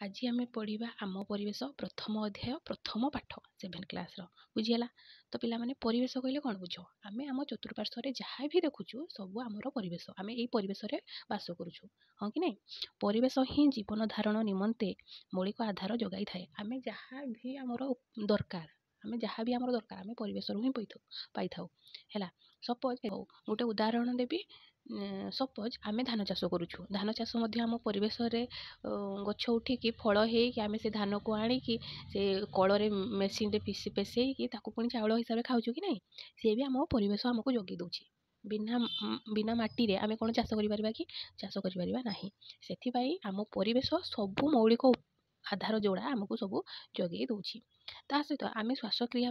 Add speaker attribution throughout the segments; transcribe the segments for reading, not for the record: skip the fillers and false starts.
Speaker 1: ଆଜି ଆମେ ପଢ଼ିବା ଆମ ପରିବେଶ, ପ୍ରଥମ ଅଧ୍ୟାୟ, ପ୍ରଥମ ପାଠ, ସେଭେନ୍ କ୍ଲାସ୍ର। ବୁଝିହେଲା ତ ପିଲାମାନେ? ପରିବେଶ କହିଲେ କ'ଣ ବୁଝ? ଆମେ ଆମ ଚତୁଃପାର୍ଶ୍ୱରେ ଯାହା ବି ଦେଖୁଛୁ, ସବୁ ଆମର ପରିବେଶ। ଆମେ ଏଇ ପରିବେଶରେ ବାସ କରୁଛୁ, ହଁ କି ନାହିଁ? ପରିବେଶ ହିଁ ଜୀବନ ଧାରଣ ନିମନ୍ତେ ମୌଳିକ ଆଧାର ଯୋଗାଇଥାଏ। ଆମେ ଯାହା ବି ଆମର ଦରକାର, ଆମେ ଯାହା ବି ଆମର ଦରକାର, ଆମେ ପରିବେଶରୁ ହିଁ ପାଇଥାଉ। ହେଲା? ସପୋଜ୍ ହଉ, ଗୋଟେ ଉଦାହରଣ ଦେବି। ସପୋଜ୍ ଆମେ ଧାନ ଚାଷ କରୁଛୁ। ଧାନ ଚାଷ ମଧ୍ୟ ଆମ ପରିବେଶରେ ଗଛ ଉଠିକି ଫଳ ହେଇକି, ଆମେ ସେ ଧାନକୁ ଆଣିକି ସେ କଳରେ ମେସିନ୍ରେ ପିସି ପେସେଇକି ତାକୁ ପୁଣି ଚାଉଳ ହିସାବରେ ଖାଉଛୁ କି ନାହିଁ? ସିଏ ବି ଆମ ପରିବେଶ ଆମକୁ ଯୋଗାଇ ଦେଉଛି। ବିନା ମାଟିରେ ଆମେ କ'ଣ ଚାଷ କରିପାରିବା କି? ଚାଷ କରିପାରିବା ନାହିଁ। ସେଥିପାଇଁ ଆମ ପରିବେଶ ସବୁ ମୌଳିକ ଆଧାର ଯୋଡ଼ା ଆମକୁ ସବୁ ଯୋଗାଇ ଦେଉଛି। ତା ସହିତ ଆମେ ଶ୍ୱାସକ୍ରିୟା,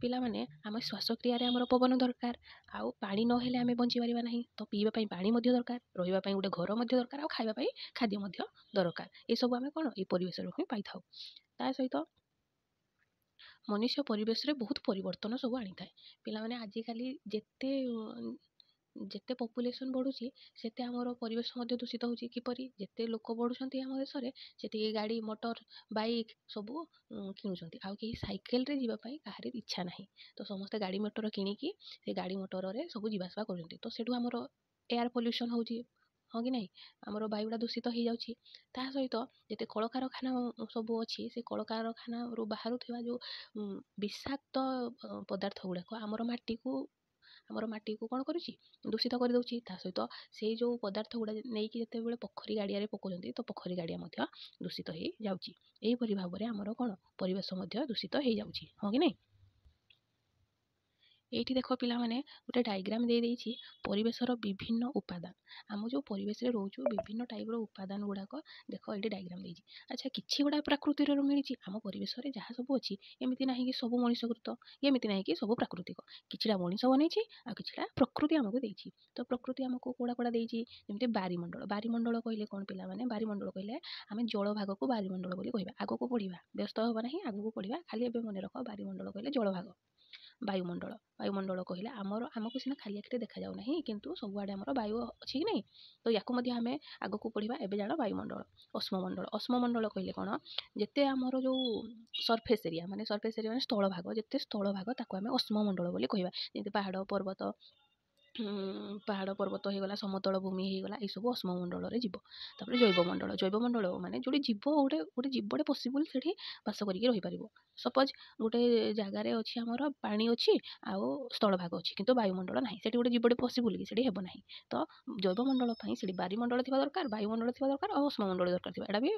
Speaker 1: ପିଲାମାନେ, ଆମ ଶ୍ୱାସକ୍ରିୟାରେ ଆମର ପବନ ଦରକାର, ଆଉ ପାଣି ନହେଲେ ଆମେ ବଞ୍ଚିପାରିବା ନାହିଁ। ତ ପିଇବା ପାଇଁ ପାଣି ମଧ୍ୟ ଦରକାର, ରହିବା ପାଇଁ ଗୋଟେ ଘର ମଧ୍ୟ ଦରକାର, ଆଉ ଖାଇବା ପାଇଁ ଖାଦ୍ୟ ମଧ୍ୟ ଦରକାର। ଏସବୁ ଆମେ କ'ଣ ଏଇ ପରିବେଶରୁ ହିଁ ପାଇଥାଉ। ତା ସହିତ ମନୁଷ୍ୟ ପରିବେଶରେ ବହୁତ ପରିବର୍ତ୍ତନ ସବୁ ଆଣିଥାଏ। ପିଲାମାନେ, ଆଜିକାଲି ଯେତେ ପପୁଲେସନ୍ ବଢ଼ୁଛି, ସେତେ ଆମର ପରିବେଶ ମଧ୍ୟ ଦୂଷିତ ହେଉଛି। କିପରି? ଯେତେ ଲୋକ ବଢ଼ୁଛନ୍ତି ଆମ ଦେଶରେ, ସେତିକି ଗାଡ଼ି ମଟର ବାଇକ୍ ସବୁ କିଣୁଛନ୍ତି, ଆଉ କେହି ସାଇକେଲରେ ଯିବା ପାଇଁ କାହାରି ଇଚ୍ଛା ନାହିଁ। ତ ସମସ୍ତେ ଗାଡ଼ି ମଟର କିଣିକି ସେ ଗାଡ଼ି ମଟରରେ ସବୁ ଯିବା ଆସିବା କରୁଛନ୍ତି। ତ ସେଠୁ ଆମର ଏୟାର ପଲ୍ୟୁସନ୍ ହେଉଛି, ହଁ କି ନାହିଁ? ଆମର ବାୟୁଟା ଦୂଷିତ ହେଇଯାଉଛି। ତା ସହିତ ଯେତେ କଳକାରଖାନା ସବୁ ଅଛି, ସେ କଳକାରଖାନାରୁ ବାହାରୁଥିବା ଯେଉଁ ବିଷାକ୍ତ ପଦାର୍ଥ ଗୁଡ଼ାକ ଆମର ମାଟିକୁ କ'ଣ କରୁଛି? ଦୂଷିତ କରିଦେଉଛି। ତା ସହିତ ସେଇ ଯେଉଁ ପଦାର୍ଥ ଗୁଡ଼ା ନେଇକି ଯେତେବେଳେ ପୋଖରୀ ଗାଡ଼ିଆରେ ପକାଉଛନ୍ତି, ତ ପୋଖରୀ ଗାଡ଼ିଆ ମଧ୍ୟ ଦୂଷିତ ହେଇଯାଉଛି। ଏହିପରି ଭାବରେ ଆମର କ'ଣ ପରିବେଶ ମଧ୍ୟ ଦୂଷିତ ହେଇଯାଉଛି, ହଁ କି ନାହିଁ? ଏଇଠି ଦେଖ ପିଲାମାନେ, ଗୋଟେ ଡାଇଗ୍ରାମ୍ ଦେଇଦେଇଛି ପରିବେଶର ବିଭିନ୍ନ ଉପାଦାନ। ଆମ ଯେଉଁ ପରିବେଶରେ ରହୁଛୁ, ବିଭିନ୍ନ ଟାଇପ୍ର ଉପାଦାନ ଗୁଡ଼ାକ ଦେଖ ଏଇଠି ଡାଇଗ୍ରାମ୍ ଦେଇଛି। ଆଚ୍ଛା, କିଛି ଗୁଡ଼ା ପ୍ରାକୃତିରୁ ମିଳିଛି। ଆମ ପରିବେଶରେ ଯାହା ସବୁ ଅଛି, ଏମିତି ନାହିଁ କି ସବୁ ମଣିଷକୃତ, ଏମିତି ନାହିଁ କି ସବୁ ପ୍ରାକୃତିକ। କିଛିଟା ମଣିଷ ବନେଇଛି ଆଉ କିଛିଟା ପ୍ରକୃତି ଆମକୁ ଦେଇଛି। ତ ପ୍ରକୃତି ଆମକୁ କୋଉଟା କୋଉଟା ଦେଇଛି? ଯେମିତି ବାରିମଣ୍ଡଳ। ବାରିମଣ୍ଡଳ କହିଲେ କ'ଣ ପିଲାମାନେ? ବାରିମଣ୍ଡଳ କହିଲେ ଆମେ ଜଳଭାଗକୁ ବାରିମଣ୍ଡଳ ବୋଲି କହିବା। ଆଗକୁ ପଢ଼ିବା, ବ୍ୟସ୍ତ ହେବ ନାହିଁ, ଆଗକୁ ପଢ଼ିବା। ଖାଲି ଏବେ ମନେ ରଖ, ବାରିମଣ୍ଡଳ କହିଲେ ଜଳଭାଗ। ବାୟୁମଣ୍ଡଳ। ବାୟୁମଣ୍ଡଳ କହିଲେ ଆମର, ଆମକୁ ସିନା ଖାଲି ଆଖିରେ ଦେଖାଯାଉ ନାହିଁ, କିନ୍ତୁ ସବୁଆଡ଼େ ଆମର ବାୟୁ ଅଛି କି ନାହିଁ? ତ ୟାକୁ ମଧ୍ୟ ଆମେ ଆଗକୁ ପଢ଼ିବା, ଏବେ ଜାଣ ବାୟୁମଣ୍ଡଳ। ଅଶ୍ମମଣ୍ଡଳ। ଅଶ୍ମମଣ୍ଡଳ କହିଲେ କ'ଣ? ଯେତେ ଆମର ଯେଉଁ ସର୍ଫେସ୍ ଏରିଆ, ମାନେ ସର୍ଫେସ୍ ଏରିଆ ମାନେ ସ୍ଥଳଭାଗ, ଯେତେ ସ୍ଥଳଭାଗ ତାକୁ ଆମେ ଅଶ୍ମମଣ୍ଡଳ ବୋଲି କହିବା। ଯେମିତି ପାହାଡ଼ ପର୍ବତ, ପାହାଡ଼ ପର୍ବତ ହେଇଗଲା, ସମତଳ ଭୂମି ହେଇଗଲା, ଏସବୁ ଅଶ୍ମମଣ୍ଡଳରେ ଯିବ। ତାପରେ ଜୈବମଣ୍ଡଳ। ଜୈବମଣ୍ଡଳ ମାନେ ଯେଉଁଠି ଜୀବ, ଗୋଟେ ଜୀବଟେ ପସିବୁଲ୍ ସେଠି ବାସ କରିକି ରହିପାରିବ। ସପୋଜ୍ ଗୋଟେ ଜାଗାରେ ଅଛି, ଆମର ପାଣି ଅଛି ଆଉ ସ୍ଥଳଭାଗ ଅଛି, କିନ୍ତୁ ବାୟୁମଣ୍ଡଳ ନାହିଁ, ସେଠି ଗୋଟେ ଜୀବଟେ ପସିବୁଲ୍ କି ସେଠି ହେବ ନାହିଁ। ତ ଜୈବମଣ୍ଡଳ ପାଇଁ ସେଠି ବାରିମଣ୍ଡଳ ଥିବା ଦରକାର, ବାୟୁମଣ୍ଡଳ ଥିବା ଦରକାର ଆଉ ଅଶ୍ମମଣ୍ଡଳ ଦରକାର ଥିବା। ଏଇଟା ବି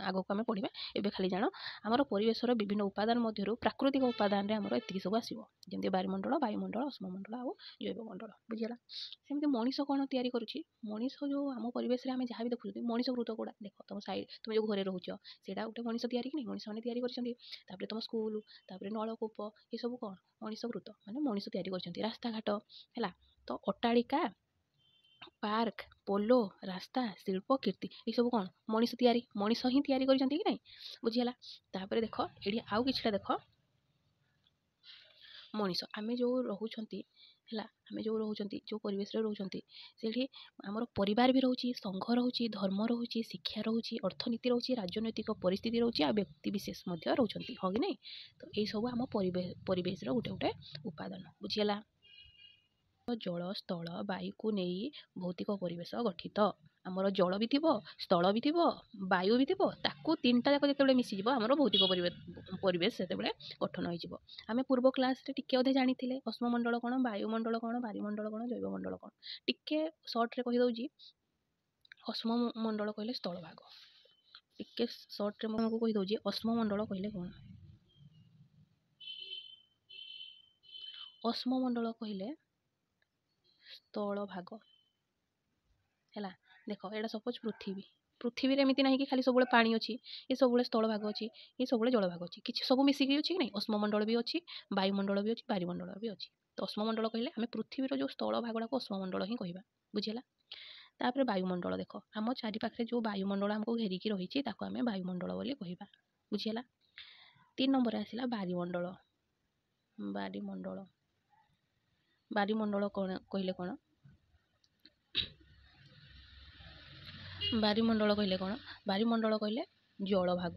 Speaker 1: ଆଗକୁ ଆମେ ପଢ଼ିବା, ଏବେ ଖାଲି ଜାଣ ଆମର ପରିବେଶର ବିଭିନ୍ନ ଉପାଦାନ ମଧ୍ୟରୁ ପ୍ରାକୃତିକ ଉପାଦାନରେ ଆମର ଏତିକି ସବୁ ଆସିବ, ଯେମିତି ବାରିମଣ୍ଡଳ, ବାୟୁମଣ୍ଡଳ, ଅଶ୍ମମଣ୍ଡଳ ଆଉ ଜୈବମଣ୍ଡଳ। ବୁଝିହେଲା? ସେମିତି ମଣିଷ କ'ଣ ତିଆରି କରୁଛି? ମଣିଷ ଯେଉଁ ଆମ ପରିବେଶରେ ଆମେ ଯାହା ବି ଦେଖୁଛନ୍ତି, ମଣିଷ କୃତ କୋଉଟା? ଦେଖ, ତମ ସାଇ, ତୁମେ ଯେଉଁ ଘରେ ରହୁଛ, ସେଇଟା ଗୋଟେ ମଣିଷ ତିଆରି କି ନାହିଁ? ମଣିଷମାନେ ତିଆରି କରିଛନ୍ତି। ତାପରେ ତୁମ ସ୍କୁଲ, ତାପରେ ନଳକୂପ, ଏସବୁ କ'ଣ? ମଣିଷକୃତ, ମାନେ ମଣିଷ ତିଆରି କରିଛନ୍ତି। ରାସ୍ତାଘାଟ ହେଲା ତ, ଅଟ୍ଟାଳିକା, ପାର୍କ, ପୋଲ, ରାସ୍ତା, ଶିଳ୍ପ, କୀର୍ତ୍ତି, ଏସବୁ କ'ଣ? ମଣିଷ ତିଆରି, ମଣିଷ ହିଁ ତିଆରି କରିଛନ୍ତି କି ନାହିଁ? ବୁଝିହେଲା? ତାପରେ ଦେଖ ଏଠି ଆଉ କିଛିଟା ଦେଖ। ମଣିଷ, ଆମେ ଯେଉଁ ରହୁଛନ୍ତି, ହେଲା, ଆମେ ଯେଉଁ ରହୁଛନ୍ତି, ଯେଉଁ ପରିବେଶରେ ରହୁଛନ୍ତି, ସେଇଠି ଆମର ପରିବାର ବି ରହୁଛି, ସଂଘ ରହୁଛି, ଧର୍ମ ରହୁଛି, ଶିକ୍ଷା ରହୁଛି, ଅର୍ଥନୀତି ରହୁଛି, ରାଜନୈତିକ ପରିସ୍ଥିତି ରହୁଛି, ଆଉ ବ୍ୟକ୍ତି ବିଶେଷ ମଧ୍ୟ ରହୁଛନ୍ତି, ହଁ କି ନାହିଁ? ତ ଏଇସବୁ ଆମ ପରିବେଶର ଗୋଟେ ଗୋଟେ ଉପାଦାନ। ବୁଝିହେଲା? ଜଳ, ସ୍ଥଳ, ବାୟୁକୁ ନେଇ ଭୌତିକ ପରିବେଶ ଗଠିତ। ଆମର ଜଳ ବି ଥିବ, ସ୍ଥଳ ବି ଥିବ, ବାୟୁ ବି ଥିବ, ତାକୁ ତିନିଟା ଯାକ ଯେତେବେଳେ ମିଶିଯିବ, ଆମର ଭୌତିକ ପରିବେଶ ସେତେବେଳେ ଗଠନ ହେଇଯିବ। ଆମେ ପୂର୍ବ କ୍ଲାସ୍ରେ ଟିକେ ଅଧେ ଜାଣିଥିଲେ ଅଶ୍ମମଣ୍ଡଳ କ'ଣ, ବାୟୁମଣ୍ଡଳ କ'ଣ, ବାରିମଣ୍ଡଳ କ'ଣ, ଜୈବମଣ୍ଡଳ କ'ଣ। ଟିକେ ସର୍ଟରେ କହିଦେଉଛି। ଅଶ୍ମମଣ୍ଡଳ କହିଲେ ସ୍ଥଳଭାଗ। ଟିକେ ସର୍ଟରେ ମୁଁ ତୁମକୁ କହିଦେଉଛି, ଅଶ୍ମମଣ୍ଡଳ କହିଲେ କ'ଣ? ଅଶ୍ମମଣ୍ଡଳ କହିଲେ ସ୍ଥଳଭାଗ। ହେଲା? ଦେଖ, ଏଇଟା ସପୋଜ୍ ପୃଥିବୀ। ପୃଥିବୀରେ ଏମିତି ନାହିଁ କି ଖାଲି ସବୁବେଳେ ପାଣି ଅଛି, ଏ ସବୁବେଳେ ସ୍ଥଳଭାଗ ଅଛି, ଏ ସବୁବେଳେ ଜଳଭାଗ ଅଛି। କିଛି ସବୁ ମିଶିକି ଅଛି କି ନାହିଁ? ଅଶ୍ମମଣ୍ଡଳ ବି ଅଛି, ବାୟୁମଣ୍ଡଳ ବି ଅଛି, ବାରିମଣ୍ଡଳ ବି ଅଛି। ତ ଅଶ୍ମମଣ୍ଡଳ କହିଲେ ଆମେ ପୃଥିବୀର ଯେଉଁ ସ୍ଥଳ ଭାଗଟାକୁ ଅଶ୍ମମଣ୍ଡଳ ହିଁ କହିବା। ବୁଝିହେଲା? ତାପରେ ବାୟୁମଣ୍ଡଳ। ଦେଖ, ଆମ ଚାରିପାଖରେ ଯେଉଁ ବାୟୁମଣ୍ଡଳ ଆମକୁ ଘେରିକି ରହିଛି, ତାକୁ ଆମେ ବାୟୁମଣ୍ଡଳ ବୋଲି କହିବା। ବୁଝିହେଲା? 3 ନମ୍ବରରେ ଆସିଲା ବାରିମଣ୍ଡଳ। ବାରିମଣ୍ଡଳ, ବାରିମଣ୍ଡଳ କ'ଣ କହିଲେ କ'ଣ? ବାରିମଣ୍ଡଳ କହିଲେ କ'ଣ? ବାରିମଣ୍ଡଳ କହିଲେ ଜଳଭାଗ।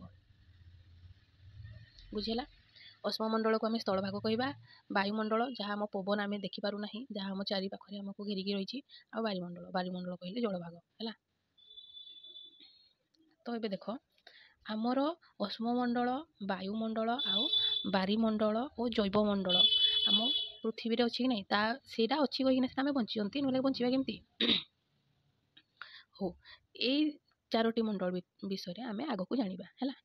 Speaker 1: ବୁଝିହେଲା? ଅଶ୍ମମଣ୍ଡଳକୁ ଆମେ ସ୍ଥଳଭାଗ କହିବା। ବାୟୁମଣ୍ଡଳ ଯାହା ଆମ ପବନ ଆମେ ଦେଖିପାରୁନାହିଁ, ଯାହା ଆମ ଚାରି ପାଖରେ ଆମକୁ ଘେରିକି ରହିଛି। ଆଉ ବାରିମଣ୍ଡଳ, ବାରିମଣ୍ଡଳ କହିଲେ ଜଳଭାଗ। ହେଲା ତ? ଏବେ ଦେଖ, ଆମର ଅଶ୍ମମଣ୍ଡଳ, ବାୟୁମଣ୍ଡଳ ଆଉ ବାରିମଣ୍ଡଳ ଓ ଜୈବମଣ୍ଡଳ ଆମ ପୃଥିବୀରେ ଅଛି କି ନାହିଁ? ତା ସେଇଟା ଅଛି କହିକିନା ସେଟା ଆମେ ବଞ୍ଚିଛନ୍ତି, ନହେଲେ ବଞ୍ଚିବା କେମିତି? ହଉ, ଏଇ ଚାରୋଟି ମଣ୍ଡଳ ବିଷୟରେ ଆମେ ଆଗକୁ ଜାଣିବା। ହେଲା?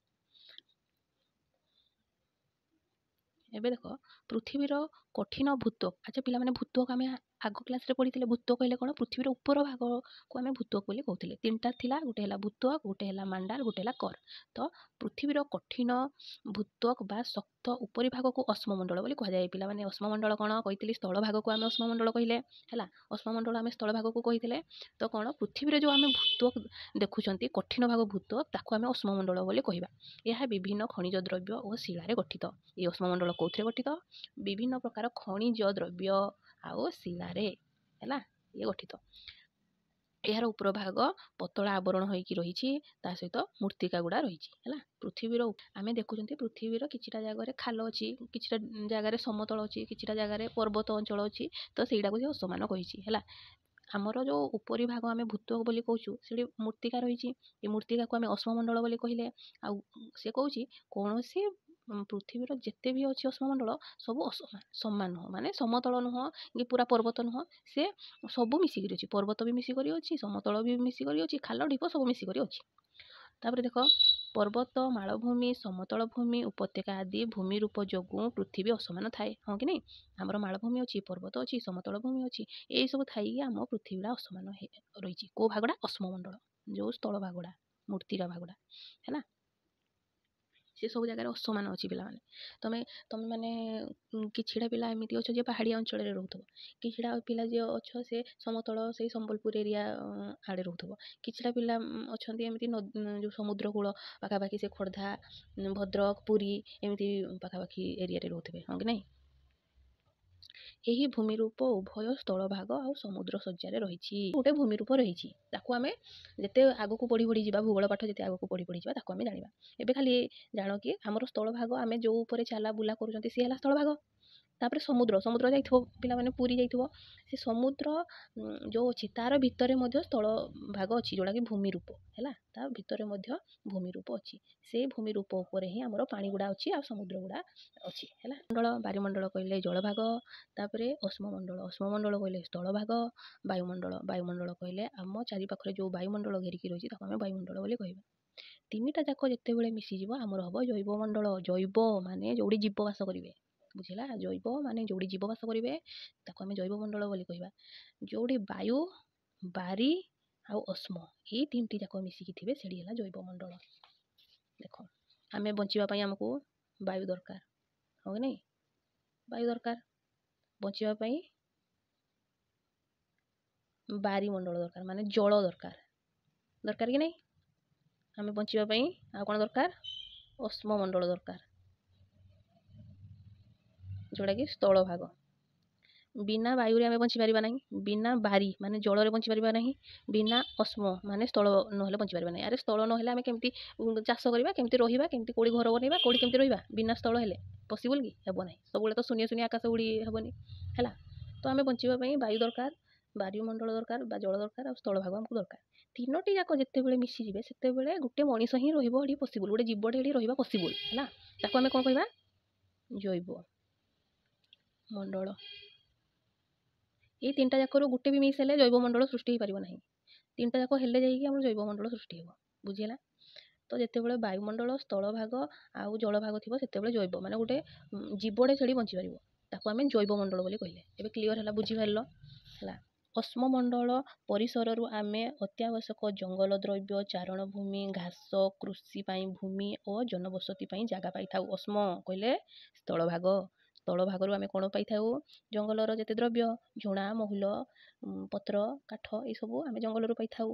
Speaker 1: ଏବେ ଦେଖ, ପୃଥିବୀର କଠିନ ଭୂତ୍ୱକ। ଆଚ୍ଛା ପିଲାମାନେ, ଭୂତ୍ୱକ ଆମେ ଆଗ କ୍ଲାସ୍ରେ ପଢ଼ିଥିଲେ। ଭୂତ୍ୱକ କହିଲେ କ'ଣ? ପୃଥିବୀର ଉପର ଭାଗକୁ ଆମେ ଭୂତ୍ୱକ ବୋଲି କହୁଥିଲେ। ତିନିଟା ଥିଲା, ଗୋଟେ ହେଲା ଭୂତ୍ୱକ, ଗୋଟେ ହେଲା ମାଣ୍ଡାଲ, ଗୋଟେ ହେଲା କର। ତ ପୃଥିବୀର କଠିନ ଭୂତ୍ୱକ ବା ଶକ୍ତ ଉପରି ଭାଗକୁ ଅଶ୍ମମଣ୍ଡଳ ବୋଲି କୁହାଯାଏ। ପିଲାମାନେ, ଅଶ୍ମମଣ୍ଡଳ କ'ଣ କହିଥିଲି? ସ୍ଥଳ ଭାଗକୁ ଆମେ ଅଶ୍ମମଣ୍ଡଳ କହିଲେ। ହେଲା? ଅଶ୍ମମଣ୍ଡଳ ଆମେ ସ୍ଥଳ ଭାଗକୁ କହିଥିଲେ। ତ କ'ଣ, ପୃଥିବୀରେ ଯେଉଁ ଆମେ ଭୂତ୍ୱକ ଦେଖୁଛନ୍ତି, କଠିନ ଭାଗ ଭୂତ୍ୱକ, ତାକୁ ଆମେ ଅଶ୍ମମଣ୍ଡଳ ବୋଲି କହିବା। ଏହା ବିଭିନ୍ନ ଖଣିଜ ଦ୍ରବ୍ୟ ଓ ଶିଳାରେ ଗଠିତ। ଏଇ ଅଶ୍ମମଣ୍ଡଳ କେଉଁଥିରେ ଗଠିତ? ବିଭିନ୍ନ ପ୍ରକାର ଖଣିଜ ଦ୍ରବ୍ୟ ଆଉ ଶିଳାରେ ହେଲା ଇଏ ଗଠିତ। ଏହାର ଉପର ଭାଗ ପତଳା ଆବରଣ ହୋଇକି ରହିଛି, ତା ସହିତ ମୃତ୍ତିକା ଗୁଡ଼ା ରହିଛି। ହେଲା? ପୃଥିବୀର ଆମେ ଦେଖୁଛନ୍ତି, ପୃଥିବୀର କିଛିଟା ଜାଗାରେ ଖାଲ ଅଛି, କିଛିଟା ଜାଗାରେ ସମତଳ ଅଛି, କିଛିଟା ଜାଗାରେ ପର୍ବତ ଅଞ୍ଚଳ ଅଛି। ତ ସେଇଟାକୁ ସେ ଅସମାନ କହିଛି। ହେଲା? ଆମର ଯେଉଁ ଉପରି ଭାଗ ଆମେ ଭୂତ୍ୱକ ବୋଲି କହୁଛୁ, ସେଠି ମୃତ୍ତିକା ରହିଛି। ଏ ମୃତ୍ତିକାକୁ ଆମେ ଅଶ୍ମମଣ୍ଡଳ ବୋଲି କହିଲେ। ଆଉ ସେ କହୁଛି, କୌଣସି ପୃଥିବୀର ଯେତେ ବି ଅଛି ଅଶ୍ମମଣ୍ଡଳ ସବୁ ଅସମାନ, ସମାନ ନୁହଁ, ମାନେ ସମତଳ ନୁହଁ କି ପୁରା ପର୍ବତ ନୁହଁ। ସେ ସବୁ ମିଶିକିରି ଅଛି। ପର୍ବତ ବି ମିଶିକରି ଅଛି, ସମତଳ ବି ମିଶିକରି ଅଛି, ଖାଲ ଢିପ ସବୁ ମିଶିକରି ଅଛି। ତାପରେ ଦେଖ, ପର୍ବତ, ମାଳଭୂମି, ସମତଳ ଭୂମି, ଉପତ୍ୟକା ଆଦି ଭୂମି ରୂପ ଯୋଗୁଁ ପୃଥିବୀ ଅସମାନ ଥାଏ। ହଁ କି ନାଇଁ? ଆମର ମାଳଭୂମି ଅଛି, ପର୍ବତ ଅଛି, ସମତଳ ଭୂମି ଅଛି, ଏଇସବୁ ଥାଇକି ଆମ ପୃଥିବୀଟା ଅସମାନ ରହିଛି। କେଉଁ ଭାଗଟା? ଅଶ୍ମମଣ୍ଡଳ, ଯେଉଁ ସ୍ଥଳ ଭାଗଟା, ମୃତ୍ତିକା ଭାଗଟା। ହେଲା? ସେ ସବୁ ଜାଗାରେ ଅସମାନ ଅଛି। ପିଲାମାନେ, ତମେମାନେ କିଛିଟା ପିଲା ଏମିତି ଅଛ ଯେ ପାହାଡ଼ିଆ ଅଞ୍ଚଳରେ ରହୁଥିବ, କିଛିଟା ପିଲା ଯିଏ ଅଛ ସେ ସମତଳ ସେଇ ସମ୍ବଲପୁର ଏରିଆ ଆଡ଼େ ରହୁଥିବ, କିଛିଟା ପିଲା ଅଛନ୍ତି ଏମିତି ଯେଉଁ ସମୁଦ୍ର କୂଳ ପାଖାପାଖି, ସେ ଖୋର୍ଦ୍ଧା, ଭଦ୍ରକ, ପୁରୀ ଏମିତି ପାଖାପାଖି ଏରିଆରେ ରହୁଥିବେ। ହଁ କି ନାଇଁ? ଏହି ଭୂମିରୂପ ଉଭୟ ସ୍ଥଳଭାଗ ଆଉ ସମୁଦ୍ର ଶଯ୍ୟାରେ ରହିଛି। ଗୋଟେ ଭୂମିରୂପ ରହିଛି, ତାକୁ ଆମେ ଯେତେ ଆଗକୁ ବଢ଼ି ବଢ଼ି ଯିବା, ଭୂଗୋଳ ପାଠ ଯେତେ ଆଗକୁ ବଢ଼ି ବଢ଼ି ଯିବା, ତାକୁ ଆମେ ଜାଣିବା। ଏବେ ଖାଲି ଜାଣ କି ଆମର ସ୍ଥଳଭାଗ, ଆମେ ଯେଉଁ ଉପରେ ଚାଲା ବୁଲା କରୁଛନ୍ତି, ସିଏ ହେଲା ସ୍ଥଳଭାଗ। ତାପରେ ସମୁଦ୍ର, ସମୁଦ୍ର ଯାଇଥିବ ପିଲାମାନେ, ପୁରୀ ଯାଇଥିବ, ସେ ସମୁଦ୍ର ଯେଉଁ ଅଛି ତାର ଭିତରେ ମଧ୍ୟ ସ୍ଥଳ ଭାଗ ଅଛି, ଯେଉଁଟାକି ଭୂମି ରୂପ। ହେଲା? ତା ଭିତରେ ମଧ୍ୟ ଭୂମି ରୂପ ଅଛି। ସେଇ ଭୂମି ରୂପ ଉପରେ ହିଁ ଆମର ପାଣି ଗୁଡ଼ା ଅଛି ଆଉ ସମୁଦ୍ର ଗୁଡ଼ା ଅଛି। ହେଲା? ମଣ୍ଡଳ, ବାରିମଣ୍ଡଳ କହିଲେ ଜଳଭାଗ। ତାପରେ ଅଶ୍ମମଣ୍ଡଳ, ଅଶ୍ମମଣ୍ଡଳ କହିଲେ ସ୍ଥଳଭାଗ। ବାୟୁମଣ୍ଡଳ, ବାୟୁମଣ୍ଡଳ କହିଲେ ଆମ ଚାରିପାଖରେ ଯେଉଁ ବାୟୁମଣ୍ଡଳ ଘେରିକି ରହିଛି, ତାକୁ ଆମେ ବାୟୁମଣ୍ଡଳ ବୋଲି କହିବା। ତିନିଟା ଯାକ ଯେତେବେଳେ ମିଶିଯିବ, ଆମର ହେବ ଜୈବମଣ୍ଡଳ। ଜୈବ ମାନେ ଯେଉଁଠି ଜୀବ ବାସ କରିବେ। ବୁଝିଲା? ଜୈବ ମାନେ ଯେଉଁଠି ଜୀବ ବାସ କରିବେ, ତାକୁ ଆମେ ଜୈବମଣ୍ଡଳ ବୋଲି କହିବା। ଯେଉଁଠି ବାୟୁ, ବାରି ଆଉ ଅଶ୍ମ ଏଇ ତିନିଟି ଯାକ ମିଶିକି ଥିବେ, ସେଠି ହେଲା ଜୈବମଣ୍ଡଳ। ଦେଖ, ଆମେ ବଞ୍ଚିବା ପାଇଁ ଆମକୁ ବାୟୁ ଦରକାର, ହଁ କି ନାଇଁ? ବାୟୁ ଦରକାର ବଞ୍ଚିବା ପାଇଁ। ବାରିମଣ୍ଡଳ ଦରକାର, ମାନେ ଜଳ ଦରକାର। ଦରକାର କି ନାଇଁ ଆମେ ବଞ୍ଚିବା ପାଇଁ? ଆଉ କ'ଣ ଦରକାର? ଅଶ୍ମମଣ୍ଡଳ ଦରକାର, ଯେଉଁଟାକି ସ୍ଥଳଭାଗ। ବିନା ବାୟୁରେ ଆମେ ବଞ୍ଚିପାରିବା ନାହିଁ, ବିନା ବାରି ମାନେ ଜଳରେ ବଞ୍ଚିପାରିବା ନାହିଁ, ବିନା ଅଶ୍ମ ମାନେ ସ୍ଥଳ ନହେଲେ ବଞ୍ଚିପାରିବା ନାହିଁ। ଆରେ, ସ୍ଥଳ ନହେଲେ ଆମେ କେମିତି ଚାଷ କରିବା, କେମିତି ରହିବା, କେମିତି କେଉଁଠି ଘର ବନେଇବା, କେଉଁଠି କେମିତି ରହିବା? ବିନା ସ୍ଥଳ ହେଲେ ପସିବୁଲ୍ କି? ହେବ ନାହିଁ। ସବୁବେଳେ ତ ଶୂନ୍ୟ ଶୂନ୍ୟ ଆକାଶ ଉଡ଼ି ହେବନି। ହେଲା? ତ ଆମେ ବଞ୍ଚିବା ପାଇଁ ବାୟୁ ଦରକାର, ବାୟୁମଣ୍ଡଳ ଦରକାର ବା ଜଳ ଦରକାର, ଆଉ ସ୍ଥଳଭାଗ ଆମକୁ ଦରକାର। ତିନୋଟି ଯାକ ଯେତେବେଳେ ମିଶିଯିବେ, ସେତେବେଳେ ଗୋଟେ ମଣିଷ ହିଁ ରହିବ ଏଠି ପସିବୁଲ୍, ଗୋଟେ ଜୀବଟେ ଏଠି ରହିବା ପସିବୁଲ୍। ହେଲା? ତାକୁ ଆମେ କ'ଣ କହିବା? ଜୈବ ମଣ୍ଡଳ। ଏଇ ତିନିଟା ଯାକରୁ ଗୋଟେ ବି ମିସ୍ ହେଲେ ଜୈବମଣ୍ଡଳ ସୃଷ୍ଟି ହେଇପାରିବ ନାହିଁ। ତିନିଟା ଯାକ ହେଲେ ଯାଇକି ଆମର ଜୈବମଣ୍ଡଳ ସୃଷ୍ଟି ହେବ। ବୁଝିହେଲା? ତ ଯେତେବେଳେ ବାୟୁମଣ୍ଡଳ, ସ୍ଥଳଭାଗ ଆଉ ଜଳଭାଗ ଥିବ, ସେତେବେଳେ ଜୈବ ମାନେ ଗୋଟେ ଜୀବଟେ ସେଠି ବଞ୍ଚିପାରିବ, ତାକୁ ଆମେ ଜୈବମଣ୍ଡଳ ବୋଲି କହିଲେ। ଏବେ କ୍ଲିଅର୍ ହେଲା? ବୁଝିପାରିଲ? ହେଲା? ଅଶ୍ମମଣ୍ଡଳ ପରିସରରୁ ଆମେ ଅତ୍ୟାବଶ୍ୟକ ଜଙ୍ଗଲ ଦ୍ରବ୍ୟ, ଚାରଣ ଭୂମି, ଘାସ, କୃଷି ପାଇଁ ଭୂମି ଓ ଜନବସତି ପାଇଁ ଜାଗା ପାଇଥାଉ। ଅଶ୍ମ କହିଲେ ସ୍ଥଳଭାଗ। ସ୍ଥଳଭାଗରୁ ଆମେ କ'ଣ ପାଇଥାଉ? ଜଙ୍ଗଲର ଯେତେ ଦ୍ରବ୍ୟ, ଝୁଣା, ମହୁଲ, ପତ୍ର, କାଠ, ଏସବୁ ଆମେ ଜଙ୍ଗଲରୁ ପାଇଥାଉ।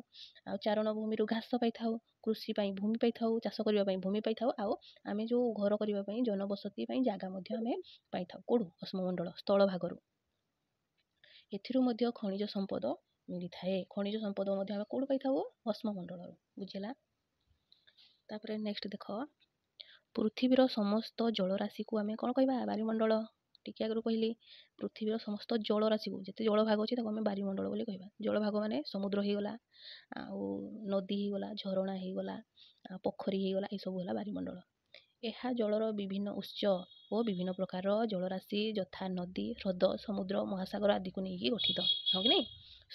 Speaker 1: ଆଉ ଚାରଣ ଭୂମିରୁ ଘାସ ପାଇଥାଉ, କୃଷି ପାଇଁ ଭୂମି ପାଇଥାଉ, ଚାଷ କରିବା ପାଇଁ ଭୂମି ପାଇଥାଉ, ଆଉ ଆମେ ଯେଉଁ ଘର କରିବା ପାଇଁ, ଜନବସତି ପାଇଁ ଜାଗା ମଧ୍ୟ ଆମେ ପାଇଥାଉ। କେଉଁଠୁ? ଅଶ୍ମମଣ୍ଡଳ ସ୍ଥଳଭାଗରୁ। ଏଥିରୁ ମଧ୍ୟ ଖଣିଜ ସମ୍ପଦ ମିଳିଥାଏ। ଖଣିଜ ସମ୍ପଦ ମଧ୍ୟ ଆମେ କେଉଁଠୁ ପାଇଥାଉ? ଅଶ୍ମମଣ୍ଡଳରୁ। ବୁଝିଲା? ତାପରେ ନେକ୍ସଟ ଦେଖ, ପୃଥିବୀର ସମସ୍ତ ଜଳରାଶିକୁ ଆମେ କ'ଣ କହିବା? ବାୟୁମଣ୍ଡଳ। ଟିକେ ଆଗରୁ କହିଲି, ପୃଥିବୀର ସମସ୍ତ ଜଳରାଶିକୁ, ଯେତେ ଜଳଭାଗ ଅଛି ତାକୁ ଆମେ ବାୟୁମଣ୍ଡଳ ବୋଲି କହିବା। ଜଳଭାଗ ମାନେ ସମୁଦ୍ର ହେଇଗଲା, ଆଉ ନଦୀ ହେଇଗଲା, ଝରଣା ହେଇଗଲା, ପୋଖରୀ ହେଇଗଲା, ଏସବୁ ହେଲା ବାୟୁମଣ୍ଡଳ। ଏହା ଜଳର ବିଭିନ୍ନ ଉତ୍ସ ଓ ବିଭିନ୍ନ ପ୍ରକାରର ଜଳରାଶି ଯଥା ନଦୀ, ହ୍ରଦ, ସମୁଦ୍ର, ମହାସାଗର ଆଦିକୁ ନେଇକି ଗଠିତ। ହଁ କି ନାହିଁ?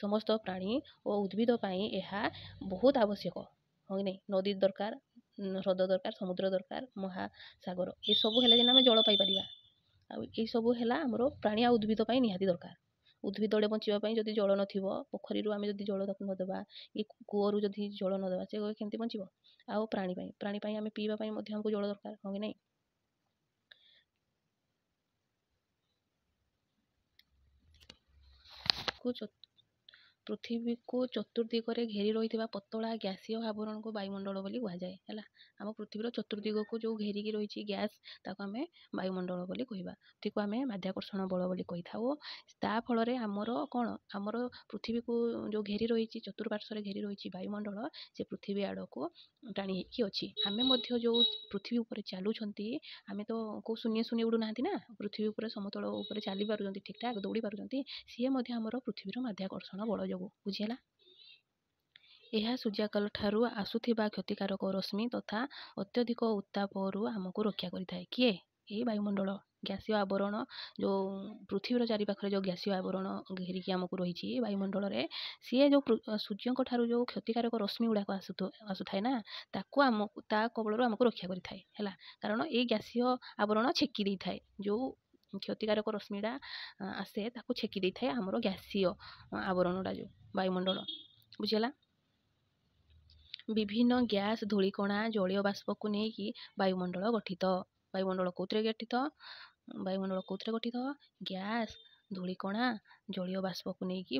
Speaker 1: ସମସ୍ତ ପ୍ରାଣୀ ଓ ଉଦ୍ଭିଦ ପାଇଁ ଏହା ବହୁତ ଆବଶ୍ୟକ। ହଁ କି ନାହିଁ? ନଦୀ ଦରକାର, ହ୍ରଦ ଦରକାର, ସମୁଦ୍ର ଦରକାର, ମହାସାଗର, ଏସବୁ ହେଲେ ଯେନା ଆମେ ଜଳ ପାଇପାରିବା। ଆଉ ଏଇସବୁ ହେଲା ଆମର ପ୍ରାଣୀ ଆଉ ଉଦ୍ଭିଦ ପାଇଁ ନିହାତି ଦରକାର। ଉଦ୍ଭିଦଟେ ବଞ୍ଚିବା ପାଇଁ ଯଦି ଜଳ ନଥିବ, ପୋଖରୀରୁ ଆମେ ଯଦି ଜଳ ତାକୁ ନ ଦେବା କି କୂଅରୁ ଯଦି ଜଳ ନ ଦେବା, ସେ କେମିତି ବଞ୍ଚିବ? ଆଉ ପ୍ରାଣୀ ପାଇଁ ଆମେ ପିଇବା ପାଇଁ ମଧ୍ୟ ଆମକୁ ଜଳ ଦରକାର। ହଁ କି ନାହିଁ? ପୃଥିବୀକୁ ଚତୁର୍ଦିଗରେ ଘେରି ରହିଥିବା ପତଳା ଗ୍ୟାସୀୟ ଆବରଣକୁ ବାୟୁମଣ୍ଡଳ ବୋଲି କୁହାଯାଏ। ହେଲା, ଆମ ପୃଥିବୀର ଚତୁର୍ଦିଗକୁ ଯେଉଁ ଘେରିକି ରହିଛି ଗ୍ୟାସ୍, ତାକୁ ଆମେ ବାୟୁମଣ୍ଡଳ ବୋଲି କହିବା। ଏଥିକୁ ଆମେ ମାଧ୍ୟାକର୍ଷଣ ବଳ ବୋଲି କହିଥାଉ। ତା ଫଳରେ ଆମର କ'ଣ, ଆମର ପୃଥିବୀକୁ ଯେଉଁ ଘେରି ରହିଛି, ଚତୁର୍ପାର୍ଶ୍ୱରେ ଘେରି ରହିଛି ବାୟୁମଣ୍ଡଳ, ସେ ପୃଥିବୀ ଆଡ଼କୁ ଟାଣି ହେଇକି ଅଛି। ଆମେ ମଧ୍ୟ ଯେଉଁ ପୃଥିବୀ ଉପରେ ଚାଲୁଛନ୍ତି, ଆମେ ତ କେଉଁ ଶୂନ୍ୟ ଶୂନ୍ୟ ଉଡ଼ୁନାହାନ୍ତି ନା, ପୃଥିବୀ ଉପରେ ସମତଳ ଉପରେ ଚାଲି ପାରୁଛନ୍ତି, ଠିକ୍ଠାକ୍ ଦୌଡ଼ି ପାରୁଛନ୍ତି, ସିଏ ମଧ୍ୟ ଆମର ପୃଥିବୀର ମାଧ୍ୟାକର୍ଷଣ ବଳ ଯୋଗୁଁ। ବୁଝିହେଲା? ଏହା ସୂର୍ଯ୍ୟାଲୋକ ଠାରୁ ଆସୁଥିବା କ୍ଷତିକାରକ ରଶ୍ମି ତଥା ଅତ୍ୟଧିକ ଉତ୍ତାପରୁ ଆମକୁ ରକ୍ଷା କରିଥାଏ। କିଏ? ଏଇ ବାୟୁମଣ୍ଡଳ ଗ୍ୟାସୀୟ ଆବରଣ, ଯେଉଁ ପୃଥିବୀର ଚାରିପାଖରେ ଯେଉଁ ଗ୍ୟାସୀୟ ଆବରଣ ଘେରିକି ଆମକୁ ରହିଛି ବାୟୁମଣ୍ଡଳରେ, ସିଏ ଯେଉଁ ସୂର୍ଯ୍ୟଙ୍କ ଠାରୁ ଯେଉଁ କ୍ଷତିକାରକ ରଶ୍ମି ଗୁଡ଼ାକ ଆସୁଥାଏ ନା, ତାକୁ ଆମକୁ ତା କବଳରୁ ଆମକୁ ରକ୍ଷା କରିଥାଏ। ହେଲା, କାରଣ ଏଇ ଗ୍ୟାସୀୟ ଆବରଣ ଛେକି ଦେଇଥାଏ ଯେଉଁ କ୍ଷତିକାରକ ରଶ୍ମିଟା ଆସେ, ତାକୁ ଛେକି ଦେଇଥାଏ ଆମର ଗ୍ୟାସୀୟ ଆବରଣଟା ଯେଉଁ ବାୟୁମଣ୍ଡଳ। ବୁଝିହେଲା? ବିଭିନ୍ନ ଗ୍ୟାସ୍, ଧୂଳିକଣା, ଜଳୀୟ ବାଷ୍ପକୁ ନେଇକି ବାୟୁମଣ୍ଡଳ ଗଠିତ। ବାୟୁମଣ୍ଡଳ କେଉଁଥିରେ ଗଠିତ? ବାୟୁମଣ୍ଡଳ କେଉଁଥିରେ ଗଠିତ? ଗ୍ୟାସ୍, ଧୂଳିକଣା, ଜଳୀୟ ବାଷ୍ପକୁ ନେଇକି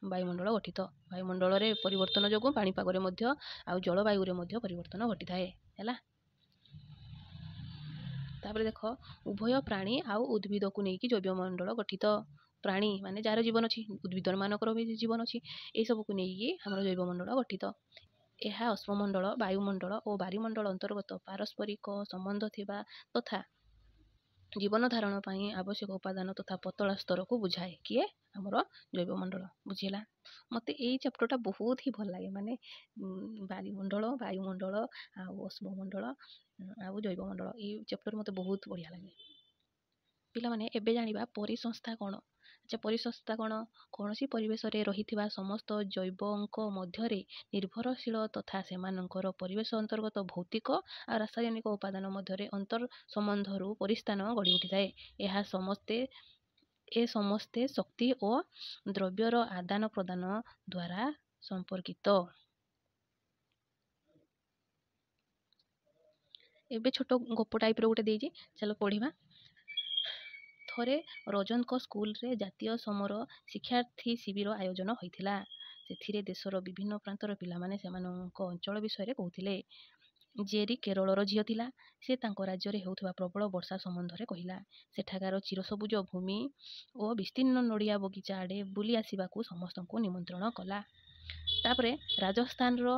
Speaker 1: ବାୟୁମଣ୍ଡଳ ଗଠିତ। ବାୟୁମଣ୍ଡଳରେ ପରିବର୍ତ୍ତନ ଯୋଗୁଁ ପାଣିପାଗରେ ମଧ୍ୟ ଆଉ ଜଳବାୟୁରେ ମଧ୍ୟ ପରିବର୍ତ୍ତନ ଘଟିଥାଏ। ହେଲା, ତାପରେ ଦେଖ, ଉଭୟ ପ୍ରାଣୀ ଆଉ ଉଦ୍ଭିଦକୁ ନେଇକି ଜୈବମଣ୍ଡଳ ଗଠିତ। ପ୍ରାଣୀ ମାନେ ଯାହାର ଜୀବନ ଅଛି, ଉଦ୍ଭିଦମାନଙ୍କର ବି ଜୀବନ ଅଛି, ଏସବୁକୁ ନେଇକି ଆମର ଜୈବମଣ୍ଡଳ ଗଠିତ। ଏହା ଅଶ୍ମମଣ୍ଡଳ, ବାୟୁମଣ୍ଡଳ ଓ ବାରିମଣ୍ଡଳ ଅନ୍ତର୍ଗତ ପାରସ୍ପରିକ ସମ୍ବନ୍ଧ ଥିବା ତଥା ଜୀବନ ଧାରଣ ପାଇଁ ଆବଶ୍ୟକ ଉପାଦାନ ତଥା ପତଳା ସ୍ତରକୁ ବୁଝାଏ। କିଏ? ଆମର ଜୈବମଣ୍ଡଳ। ବୁଝିହେଲା? ମୋତେ ଏଇ ଚାପ୍ଟରଟା ବହୁତ ହି ଭଲ ଲାଗେ, ମାନେ ବାରିମଣ୍ଡଳ, ବାୟୁମଣ୍ଡଳ ଆଉ ଅଶ୍ମମଣ୍ଡଳ ଆଉ ଜୈବମଣ୍ଡଳ, ଏଇ ଚାପ୍ଟର ମୋତେ ବହୁତ ବଢ଼ିଆ ଲାଗେ। ପିଲାମାନେ, ଏବେ ଜାଣିବା ପରିସଂସ୍ଥା କ'ଣ। ଆଚ୍ଛା, ପରିସଂସ୍ଥା କ'ଣ? କୌଣସି ପରିବେଶରେ ରହିଥିବା ସମସ୍ତ ଜୈବଙ୍କ ମଧ୍ୟରେ ନିର୍ଭରଶୀଳ ତଥା ସେମାନଙ୍କର ପରିବେଶ ଅନ୍ତର୍ଗତ ଭୌତିକ ଆଉ ରାସାୟନିକ ଉପାଦାନ ମଧ୍ୟରେ ଅନ୍ତର୍ସମ୍ବନ୍ଧରୁ ପରିସ୍ଥାନ ଗଢ଼ି ଉଠିଥାଏ। ଏହା ସମସ୍ତେ ଏ ସମସ୍ତେ ଶକ୍ତି ଓ ଦ୍ରବ୍ୟର ଆଦାନ ପ୍ରଦାନ ଦ୍ୱାରା ସମ୍ପର୍କିତ। ଏବେ ଛୋଟ ଗପ ଟାଇପ୍ର ଗୋଟେ ଦେଇଛି, ଚାଲ ପଢ଼ିବା। ଥରେ ରଜନଙ୍କ ସ୍କୁଲରେ ଜାତୀୟ ସମର ଶିକ୍ଷାର୍ଥୀ ଶିବିର ଆୟୋଜନ ହୋଇଥିଲା। ସେଥିରେ ଦେଶର ବିଭିନ୍ନ ପ୍ରାନ୍ତର ପିଲାମାନେ ସେମାନଙ୍କ ଅଞ୍ଚଳ ବିଷୟରେ କହୁଥିଲେ। ଜେରି କେରଳର ଝିଅ ଥିଲା। ସେ ତାଙ୍କ ରାଜ୍ୟରେ ହେଉଥିବା ପ୍ରବଳ ବର୍ଷା ସମ୍ବନ୍ଧରେ କହିଲା। ସେଠାକାର ଚିରସବୁଜ ଭୂମି ଓ ବିସ୍ତୀର୍ଣ୍ଣ ନଡ଼ିଆ ବଗିଚା ଆଡ଼େ ବୁଲି ଆସିବାକୁ ସମସ୍ତଙ୍କୁ ନିମନ୍ତ୍ରଣ କଲା। ତାପରେ ରାଜସ୍ଥାନର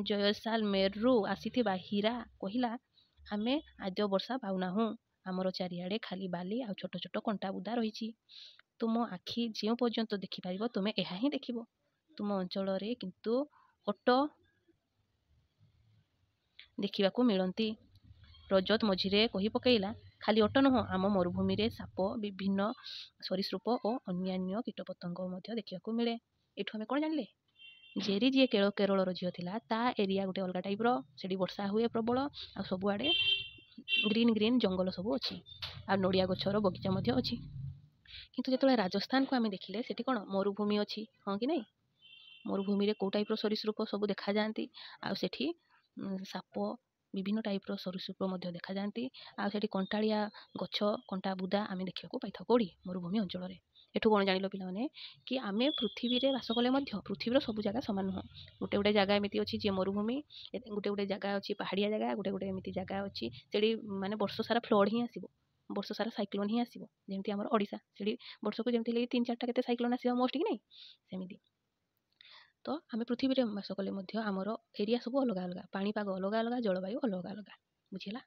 Speaker 1: ଜୟସାଲମେରରୁ ଆସିଥିବା ହୀରା କହିଲା, ଆମେ ଆଦ୍ୟ ବର୍ଷା ପାଉନାହୁଁ। ଆମର ଚାରିଆଡ଼େ ଖାଲି ବାଲି ଆଉ ଛୋଟ ଛୋଟ କଣ୍ଟା ବୁଦା ରହିଛି। ତୁମ ଆଖି ଯେଉଁ ପର୍ଯ୍ୟନ୍ତ ଦେଖିପାରିବ ତୁମେ ଏହା ହିଁ ଦେଖିବ। ତୁମ ଅଞ୍ଚଳରେ କିନ୍ତୁ ଓଟ ଦେଖିବାକୁ ମିଳନ୍ତି। ରଜତ ମଝିରେ କହି ପକାଇଲା, ଖାଲି ଓଟ ନୁହଁ, ଆମ ମରୁଭୂମିରେ ସାପ, ବିଭିନ୍ନ ସରୀସୃପ ଓ ଅନ୍ୟାନ୍ୟ କୀଟପତଙ୍ଗ ମଧ୍ୟ ଦେଖିବାକୁ ମିଳେ। ଏଠୁ ଆମେ କ'ଣ ଜାଣିଲେ? ଜେରି ଯିଏ କେରଳର ଝିଅ ଥିଲା, ତା ଏରିଆ ଗୋଟେ ଅଲଗା ଟାଇପ୍ର, ସେଠି ବର୍ଷା ହୁଏ ପ୍ରବଳ, ଆଉ ସବୁଆଡ଼େ ଗ୍ରୀନ୍ ଗ୍ରୀନ୍ ଜଙ୍ଗଲ ସବୁ ଅଛି, ଆଉ ନଡ଼ିଆ ଗଛର ବଗିଚା ମଧ୍ୟ ଅଛି। କିନ୍ତୁ ଯେତେବେଳେ ରାଜସ୍ଥାନକୁ ଆମେ ଦେଖିଲେ, ସେଠି କ'ଣ ମରୁଭୂମି ଅଛି, ହଁ କି ନାହିଁ? ମରୁଭୂମିରେ କେଉଁ ଟାଇପ୍ର ସରୀସୃପ ସବୁ ଦେଖାଯାଆନ୍ତି, ଆଉ ସେଠି ସାପ, ବିଭିନ୍ନ ଟାଇପ୍ର ସରୀସୃପ ମଧ୍ୟ ଦେଖାଯାଆନ୍ତି, ଆଉ ସେଠି କଣ୍ଟାଳିଆ ଗଛ, କଣ୍ଟା ବୁଦା ଆମେ ଦେଖିବାକୁ ପାଇଥାଉ। କେଉଁଠି? ମରୁଭୂମି ଅଞ୍ଚଳରେ। ଏଠୁ କ'ଣ ଜାଣିଲ ପିଲାମାନେ? କି ଆମେ ପୃଥିବୀରେ ବାସ କଲେ ମଧ୍ୟ ପୃଥିବୀର ସବୁ ଜାଗା ସମାନ ନୁହଁ। ଗୋଟେ ଗୋଟେ ଜାଗା ଏମିତି ଅଛି ଯିଏ ମରୁଭୂମି, ଗୋଟେ ଗୋଟେ ଜାଗା ଅଛି ପାହାଡ଼ିଆ ଜାଗା, ଗୋଟେ ଗୋଟେ ଏମିତି ଜାଗା ଅଛି ସେଠି ମାନେ ବର୍ଷ ସାରା ଫ୍ଲଡ଼୍ ହିଁ ଆସିବ, ବର୍ଷ ସାରା ସାଇକ୍ଲୋନ୍ ହିଁ ଆସିବ। ଯେମିତି ଆମର ଓଡ଼ିଶା, ସେଠି ବର୍ଷକୁ ଯେମିତି ହେଲେ 3 4ଟା କେତେ ସାଇକ୍ଲୋନ୍ ଆସିବ ମୋଷ୍ଟ, କି ନାହିଁ? ସେମିତି। ତ ଆମେ ପୃଥିବୀରେ ବାସ କଲେ ମଧ୍ୟ ଆମର ଏରିଆ ସବୁ ଅଲଗା ଅଲଗା, ପାଣିପାଗ ଅଲଗା ଅଲଗା, ଜଳବାୟୁ ଅଲଗା ଅଲଗା। ବୁଝିଲା?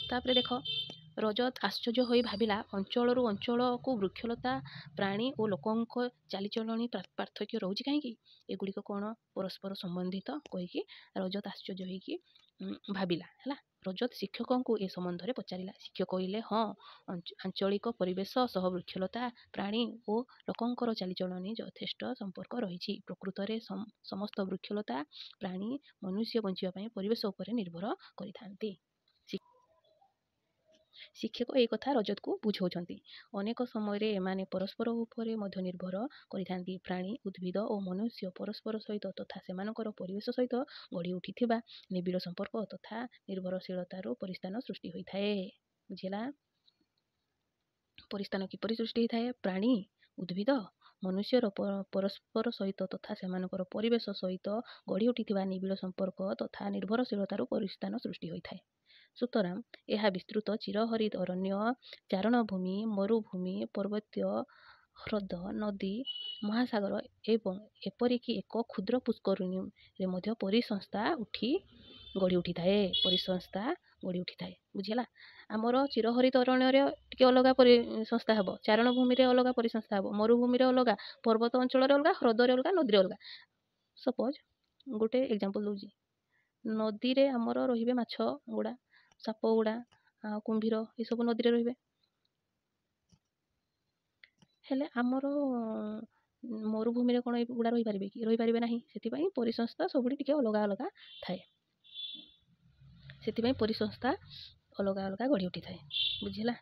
Speaker 1: ତାପରେ ଦେଖ, ରଜତ ଆଶ୍ଚର୍ଯ୍ୟ ହୋଇ ଭାବିଲା, ଅଞ୍ଚଳରୁ ଅଞ୍ଚଳକୁ ବୃକ୍ଷଲତା, ପ୍ରାଣୀ ଓ ଲୋକଙ୍କ ଚାଲିଚଳଣି ପାର୍ଥକ୍ୟ ରହୁଛି କାହିଁକି? ଏଗୁଡ଼ିକ କ'ଣ ପରସ୍ପର ସମ୍ବନ୍ଧିତ କହିକି ରଜତ ଆଶ୍ଚର୍ଯ୍ୟ ହୋଇକି ଭାବିଲା। ହେଲା, ରଜତ ଶିକ୍ଷକଙ୍କୁ ଏ ସମ୍ବନ୍ଧରେ ପଚାରିଲା। ଶିକ୍ଷକ କହିଲେ, ହଁ, ଆଞ୍ଚଳିକ ପରିବେଶ ସହ ବୃକ୍ଷଲତା, ପ୍ରାଣୀ ଓ ଲୋକଙ୍କର ଚାଲିଚଳଣି ଯଥେଷ୍ଟ ସମ୍ପର୍କ ରହିଛି। ପ୍ରକୃତରେ ସମସ୍ତ ବୃକ୍ଷଲତା, ପ୍ରାଣୀ, ମନୁଷ୍ୟ ବଞ୍ଚିବା ପାଇଁ ପରିବେଶ ଉପରେ ନିର୍ଭର କରିଥାନ୍ତି। ଶିକ୍ଷକ ଏହି କଥା ରଜତକୁ ବୁଝାଉଛନ୍ତି। ଅନେକ ସମୟରେ ଏମାନେ ପରସ୍ପର ଉପରେ ମଧ୍ୟ ନିର୍ଭର କରିଥାନ୍ତି। ପ୍ରାଣୀ, ଉଦ୍ଭିଦ ଓ ମନୁଷ୍ୟ ପରସ୍ପର ସହିତ ତଥା ସେମାନଙ୍କର ପରିବେଶ ସହିତ ଗଢ଼ି ଉଠିଥିବା ନିବିଡ଼ ସମ୍ପର୍କ ତଥା ନିର୍ଭରଶୀଳତାରୁ ପରିସ୍ଥାନ ସୃଷ୍ଟି ହୋଇଥାଏ। ବୁଝିଲା? ପରିସ୍ଥାନ କିପରି ସୃଷ୍ଟି ହୋଇଥାଏ? ପ୍ରାଣୀ, ଉଦ୍ଭିଦ, ମନୁଷ୍ୟର ପରସ୍ପର ସହିତ ତଥା ସେମାନଙ୍କର ପରିବେଶ ସହିତ ଗଢ଼ି ଉଠିଥିବା ନିବିଡ଼ ସମ୍ପର୍କ ତଥା ନିର୍ଭରଶୀଳତାରୁ ପରିସ୍ଥାନ ସୃଷ୍ଟି ହୋଇଥାଏ। ସୁତରାଂ ଏହା ବିସ୍ତୃତ ଚିରହରିତ ଅରଣ୍ୟ, ଚାରଣଭୂମି, ମରୁଭୂମି, ପର୍ବତୀୟ ହ୍ରଦ, ନଦୀ, ମହାସାଗର ଏବଂ ଏପରିକି ଏକ କ୍ଷୁଦ୍ର ପୁଷ୍କରିଣୀରେ ମଧ୍ୟ ପରିସଂସ୍ଥା ଉଠି ଗଢ଼ି ଉଠିଥାଏ। ପରିସଂସ୍ଥା ଗଢ଼ି ଉଠିଥାଏ। ବୁଝିହେଲା? ଆମର ଚିରହରିତ ଅରଣ୍ୟରେ ଟିକେ ଅଲଗା ପରିସଂସ୍ଥା ହେବ, ଚାରଣଭୂମିରେ ଅଲଗା ପରିସଂସ୍ଥା ହେବ, ମରୁଭୂମିରେ ଅଲଗା, ପର୍ବତ ଅଞ୍ଚଳରେ ଅଲଗା, ହ୍ରଦରେ ଅଲଗା, ନଦୀରେ ଅଲଗା। ସପୋଜ୍ ଗୋଟେ ଏକ୍ଜାମ୍ପଲ୍ ଦେଉଛି, ନଦୀରେ ଆମର ରହିବେ ମାଛ ଗୁଡ଼ା, ସାପ ଗୁଡ଼ା ଆଉ କୁମ୍ଭୀର, ଏସବୁ ନଦୀରେ ରହିବେ। ହେଲେ ଆମର ମରୁଭୂମିରେ କ'ଣ ଏଗୁଡ଼ା ରହିପାରିବେ କି? ରହିପାରିବେ ନାହିଁ। ସେଥିପାଇଁ ପରିସଂସ୍ଥା ସବୁଠି ଟିକେ ଅଲଗା ଅଲଗା ଥାଏ। ସେଥିପାଇଁ ପରିସଂସ୍ଥା ଅଲଗା ଅଲଗା ଗଢ଼ି ଉଠିଥାଏ। ବୁଝିଲା?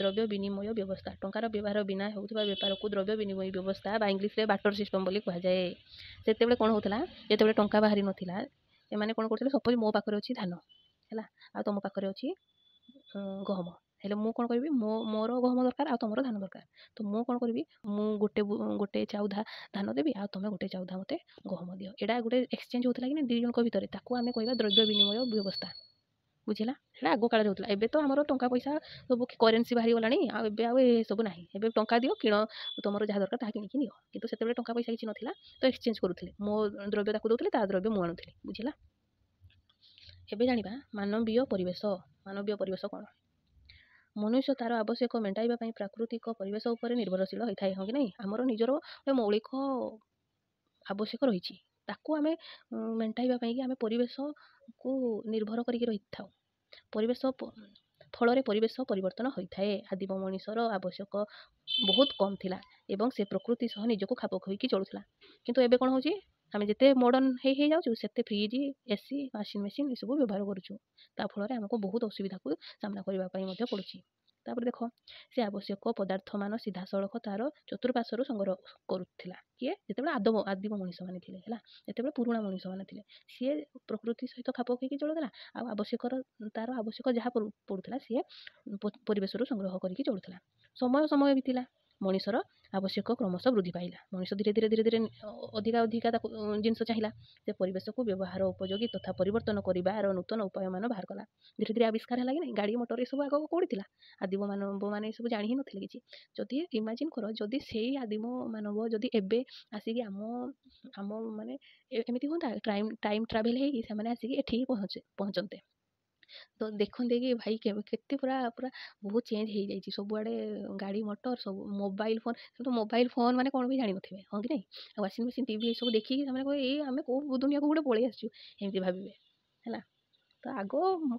Speaker 1: ଦ୍ରବ୍ୟ ବିନିମୟ ବ୍ୟବସ୍ଥା। ଟଙ୍କାର ବ୍ୟବହାର ବିନା ହେଉଥିବା ବେପାରକୁ ଦ୍ରବ୍ୟ ବିନିମୟ ବ୍ୟବସ୍ଥା ବା ଇଂଲିଶରେ ବାର୍ଟର ସିଷ୍ଟମ୍ ବୋଲି କୁହାଯାଏ। ସେତେବେଳେ କ'ଣ ହେଉଥିଲା? ଯେତେବେଳେ ଟଙ୍କା ବାହାରି ନଥିଲା, ଏମାନେ କ'ଣ କରୁଥିଲେ? ସପୋଜ୍ ମୋ ପାଖରେ ଅଛି ଧାନ, ହେଲା, ଆଉ ତୁମ ପାଖରେ ଅଛି ଗହମ। ହେଲେ ମୁଁ କ'ଣ କରିବି? ମୋର ଗହମ ଦରକାର ଆଉ ତୁମର ଧାନ ଦରକାର। ତ ମୁଁ କ'ଣ କରିବି? ମୁଁ ଗୋଟେ ଚାଉଧା ଧାନ ଦେବି ଆଉ ତୁମେ ଗୋଟେ ଚାଉଧା ମୋତେ ଗହମ ଦିଅ। ଏଇଟା ଗୋଟେ ଏକ୍ସଚେଞ୍ଜ ହେଉଥିଲା କି ନା ଦୁଇ ଜଣଙ୍କ ଭିତରେ, ତାକୁ ଆମେ କହିବା ଦ୍ରବ୍ୟ ବିନିମୟ ବ୍ୟବସ୍ଥା। ବୁଝିଲା? ସେଇଟା ଆଗ କାଳରେ ହେଉଥିଲା। ଏବେ ତ ଆମର ଟଙ୍କା ପଇସା ସବୁ କରେନ୍ସି ବାହାରିଗଲାଣି, ଆଉ ଏବେ ଆଉ ଏସବୁ ନାହିଁ। ଏବେ ଟଙ୍କା ଦିଅ, କିଣ, ତୁମର ଯାହା ଦରକାର ତାହା କିଣିକି ନିଅ। କିନ୍ତୁ ସେତେବେଳେ ଟଙ୍କା ପଇସା କିଛି ନଥିଲା, ତ ଏକ୍ସଚେଞ୍ଜ କରୁଥିଲେ। ମୋ ଦ୍ରବ୍ୟ ତାକୁ ଦେଉଥିଲେ, ତା ଦ୍ରବ୍ୟ ମୁଁ ଆଣୁଥିଲି। ବୁଝିଲା? ଏବେ ଜାଣିବା ମାନବୀୟ ପରିବେଶ। ମାନବୀୟ ପରିବେଶ କ'ଣ? ମନୁଷ୍ୟ ତା'ର ଆବଶ୍ୟକ ମେଣ୍ଟାଇବା ପାଇଁ ପ୍ରାକୃତିକ ପରିବେଶ ଉପରେ ନିର୍ଭରଶୀଳ ହୋଇଥାଏ। ହଁ କି ନାହିଁ? ଆମର ନିଜର ଗୋଟେ ମୌଳିକ ଆବଶ୍ୟକ ରହିଛି, ତାକୁ ଆମେ ମେଣ୍ଟାଇବା ପାଇଁକି ଆମେ ପରିବେଶକୁ ନିର୍ଭର କରିକି ରହିଥାଉ। ପରିବେଶ ଫଳରେ ପରିବେଶ ପରିବର୍ତ୍ତନ ହୋଇଥାଏ। ଆଦିମ ମଣିଷର ଆବଶ୍ୟକ ବହୁତ କମ୍ ଥିଲା ଏବଂ ସେ ପ୍ରକୃତି ସହ ନିଜକୁ ଖାପ ଖୁଆଇକି ଚଳୁଥିଲା। କିନ୍ତୁ ଏବେ କ'ଣ ହେଉଛି? ଆମେ ଯେତେ ମଡ଼ର୍ଣ୍ଣ ହେଇ ହେଇଯାଉଛୁ, ସେତେ ଫ୍ରିଜ୍, ଏସି, ୱାସିଂ ମେସିନ୍ ଏସବୁ ବ୍ୟବହାର କରୁଛୁ। ତା ଫଳରେ ଆମକୁ ବହୁତ ଅସୁବିଧାକୁ ସାମ୍ନା କରିବା ପାଇଁ ମଧ୍ୟ ପଡ଼ୁଛି। ତାପରେ ଦେଖ, ସେ ଆବଶ୍ୟକ ପଦାର୍ଥମାନ ସିଧାସଳଖ ତା'ର ଚତୁଃପାର୍ଶ୍ୱରୁ ସଂଗ୍ରହ କରୁଥିଲା। କିଏ? ଯେତେବେଳେ ଆଦିମ ମଣିଷମାନେ ଥିଲେ, ହେଲା, ଯେତେବେଳେ ପୁରୁଣା ମଣିଷମାନେ ଥିଲେ, ସିଏ ପ୍ରକୃତି ସହିତ ଖାପ ଖୁଆଇକି ଚଳୁଥିଲା ଆଉ ଆବଶ୍ୟକର ତା'ର ଆବଶ୍ୟକ ଯାହା ପଡ଼ୁଥିଲା ସିଏ ପରିବେଶରୁ ସଂଗ୍ରହ କରିକି ଚଳୁଥିଲା। ସମୟ ସମୟ ବିତିଲା, ମଣିଷର ଆବଶ୍ୟକ କ୍ରମଶଃ ବୃଦ୍ଧି ପାଇଲା। ମଣିଷ ଧୀରେ ଧୀରେ ଧୀରେ ଧୀରେ ଅଧିକା ଅଧିକା ତାକୁ ଜିନିଷ ଚାହିଁଲା। ସେ ପରିବେଶକୁ ବ୍ୟବହାର ଉପଯୋଗୀ ତଥା ପରିବର୍ତ୍ତନ କରିବାର ନୂତନ ଉପାୟମାନ ବାହାର କଲା। ଧୀରେ ଧୀରେ ଆବିଷ୍କାର ହେଲା କି ନାହିଁ? ଗାଡ଼ି ମଟର ଏସବୁ ଆଗ କେଉଁଠି ଥିଲା? ଆଦିମ ମାନବମାନେ ଏସବୁ ଜାଣି ହିଁ ନଥିଲେ କିଛି। ଯଦି ଇମାଜିନ୍ କର, ଯଦି ସେଇ ଆଦିମ ମାନବ ଯଦି ଏବେ ଆସିକି ଆମ ମାନେ ଏମିତି ହୁଅନ୍ତା, ଟାଇମ୍ ଟ୍ରାଭେଲ୍ ହେଇକି ସେମାନେ ଆସିକି ଏଠିକି ପହଞ୍ଚନ୍ତେ, ତ ଦେଖନ୍ତେ କି ଭାଇ କେତେ ପୁରା ପୁରା ବହୁତ ଚେଞ୍ଜ ହେଇଯାଇଛି। ସବୁଆଡ଼େ ଗାଡ଼ି ମଟର, ସବୁ ମୋବାଇଲ୍ ଫୋନ୍। ତ ମୋବାଇଲ୍ ଫୋନ୍ ମାନେ କ'ଣ ବି ଜାଣିନଥିବେ, ହଁ କି ନାହିଁ? ଆଉ ୱାସିଂ ମେସିନ୍, ଟିଭି ଏସବୁ ଦେଖିକି ସେମାନେ କହିବେ, ଏଇ ଆମେ କେଉଁ ଦୁନିଆକୁ ଗୋଟେ ପଳେଇ ଆସିଛୁ, ଏମିତି ଭାବିବେ। ହେଲା, ତ ଆଗ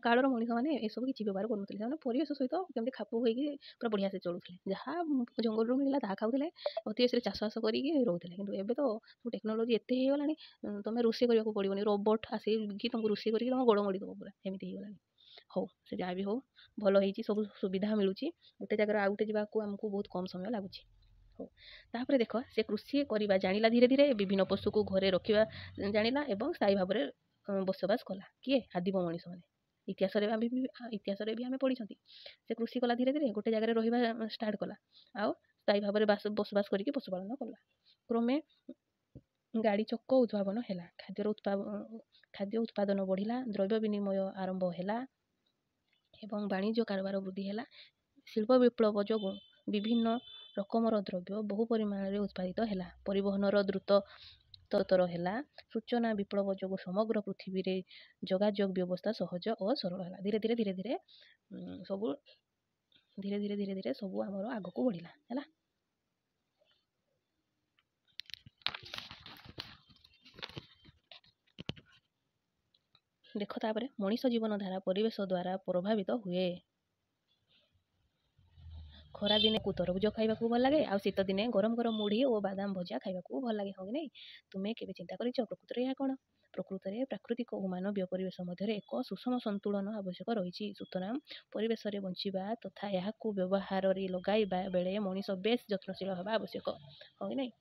Speaker 1: କାଳର ମଣିଷମାନେ ଏସବୁ କିଛି ବ୍ୟବହାର କରୁନଥିଲେ। ସେମାନେ ପରିବେଶ ସହିତ କେମିତି ଖାପ ହୋଇକି ପୁରା ବଢ଼ିଆ ସେ ଚଳୁଥିଲେ। ଯାହା ଜଙ୍ଗଲରୁ ମିଳିଲା ତାହା ଖାଉଥିଲେ, ଅତି ବେଶୀରେ ଚାଷବାସ କରିକି ରହୁଥିଲେ। କିନ୍ତୁ ଏବେ ତ ସବୁ ଟେକ୍ନୋଲୋଜି ଏତେ ହେଇଗଲାଣି, ତୁମେ ରୋଷେଇ କରିବାକୁ ପଡ଼ିବନି, ରୋବଟ୍ ଆସିକି ତୁମକୁ ରୋଷେଇ କରିକି ତୁମ ଗୋଡ଼ ମୋଡ଼ି ଦେବ ପୁରା, ଏମିତି ହେଇଗଲାଣି। ହଉ, ସେ ଯାହା ବି ହଉ ଭଲ ହେଇଛି, ସବୁ ସୁବିଧା ମିଳୁଛି। ଗୋଟେ ଜାଗାରୁ ଆଉ ଗୋଟେ ଯିବାକୁ ଆମକୁ ବହୁତ କମ୍ ସମୟ ଲାଗୁଛି। ହଉ, ତାପରେ ଦେଖ, ସେ କୃଷି କରିବା ଜାଣିଲା, ଧୀରେ ଧୀରେ ବିଭିନ୍ନ ପଶୁକୁ ଘରେ ରଖିବା ଜାଣିଲା ଏବଂ ସ୍ଥାୟୀ ଭାବରେ ବସବାସ କଲା। କିଏ? ଆଦିମ ମଣିଷମାନେ। ଇତିହାସରେ ବି ଆମେ ପଢ଼ିଛନ୍ତି। ସେ କୃଷି କଲା, ଧୀରେ ଧୀରେ ଗୋଟେ ଜାଗାରେ ରହିବା ଷ୍ଟାର୍ଟ କଲା ଆଉ ସ୍ଥାୟୀ ଭାବରେ ବସବାସ କରିକି ପଶୁପାଳନ କଲା। କ୍ରମେ ଗାଡ଼ି ଚକ ଉଦ୍ଭାବନ ହେଲା। ଖାଦ୍ୟର ଖାଦ୍ୟ ଉତ୍ପାଦନ ବଢ଼ିଲା, ଦ୍ରବ୍ୟ ବିନିମୟ ଆରମ୍ଭ ହେଲା ଏବଂ ବାଣିଜ୍ୟ କାରବାର ବୃଦ୍ଧି ହେଲା। ଶିଳ୍ପ ବିପ୍ଳବ ଯୋଗୁଁ ବିଭିନ୍ନ ରକମର ଦ୍ରବ୍ୟ ବହୁ ପରିମାଣରେ ଉତ୍ପାଦିତ ହେଲା। ପରିବହନର ଦ୍ରୁତ ତର ହେଲା। ସୂଚନା ବିପ୍ଳବ ଯୋଗୁଁ ସମଗ୍ର ପୃଥିବୀରେ ଯୋଗାଯୋଗ ବ୍ୟବସ୍ଥା ସହଜ ଓ ସରଳ ହେଲା। ଧୀରେ ଧୀରେ ଧୀରେ ଧୀରେ ସବୁ, ଧୀରେ ଧୀରେ ଧୀରେ ଧୀରେ ସବୁ ଆମର ଆଗକୁ ବଢ଼ିଲା। ହେଲା, ଦେଖ ତାପରେ, ମଣିଷ ଜୀବନ ଧାରା ପରିବେଶ ଦ୍ୱାରା ପ୍ରଭାବିତ ହୁଏ। ଖରାଦିନେ ତରଭୁଜ ଖାଇବାକୁ ଭଲ ଲାଗେ, ଆଉ ଶୀତ ଦିନେ ଗରମ ଗରମ ମୁଢ଼ି ଓ ବାଦାମ ଭଜା ଖାଇବାକୁ ଭଲ ଲାଗେ, ହଁ କି ନାହିଁ? ତୁମେ କେବେ ଚିନ୍ତା କରିଛ ପ୍ରକୃତରେ ଏହା କ'ଣ? ପ୍ରକୃତରେ ପ୍ରାକୃତିକ ଓ ମାନବୀୟ ପରିବେଶ ମଧ୍ୟରେ ଏକ ସୁଷମ ସନ୍ତୁଳନ ଆବଶ୍ୟକ ରହିଛି। ସୁତରାଂ ପରିବେଶରେ ବଞ୍ଚିବା ତଥା ଏହାକୁ ବ୍ୟବହାରରେ ଲଗାଇବା ବେଳେ ମଣିଷ ବେଶ୍ ଯତ୍ନଶୀଳ ହେବା ଆବଶ୍ୟକ, ହଁ କି ନାହିଁ?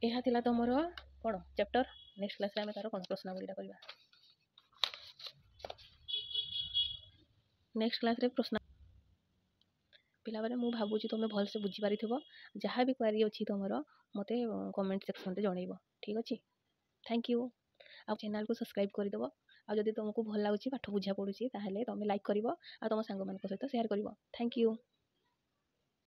Speaker 1: ଏହା ଥିଲା ତୁମର କ'ଣ ଚାପ୍ଟର। ନେକ୍ସଟ କ୍ଲାସ୍ରେ ଆମେ ତା'ର କ'ଣ ପ୍ରଶ୍ନାବଳୀଟା କରିବା। ନେକ୍ସଟ କ୍ଲାସ୍ରେ ପ୍ରଶ୍ନ। ପିଲାମାନେ, ମୁଁ ଭାବୁଛି ତୁମେ ଭଲସେ ବୁଝିପାରିଥିବ। ଯାହା ବି କ୍ୱାରି ଅଛି ତୁମର, ମୋତେ କମେଣ୍ଟ ସେକ୍ସନରେ ଜଣେଇବ। ଠିକ୍ ଅଛି, thank you. ଆଉ ଚ୍ୟାନେଲକୁ ସବସ୍କ୍ରାଇବ୍ କରିଦେବ, ଆଉ ଯଦି ତୁମକୁ ଭଲ ଲାଗୁଛି, ପାଠ ବୁଝା ପଡ଼ୁଛି, ତାହେଲେ ତୁମେ ଲାଇକ୍ କରିବ ଆଉ ତୁମ ସାଙ୍ଗମାନଙ୍କ ସହିତ ସେୟାର କରିବ। Thank you.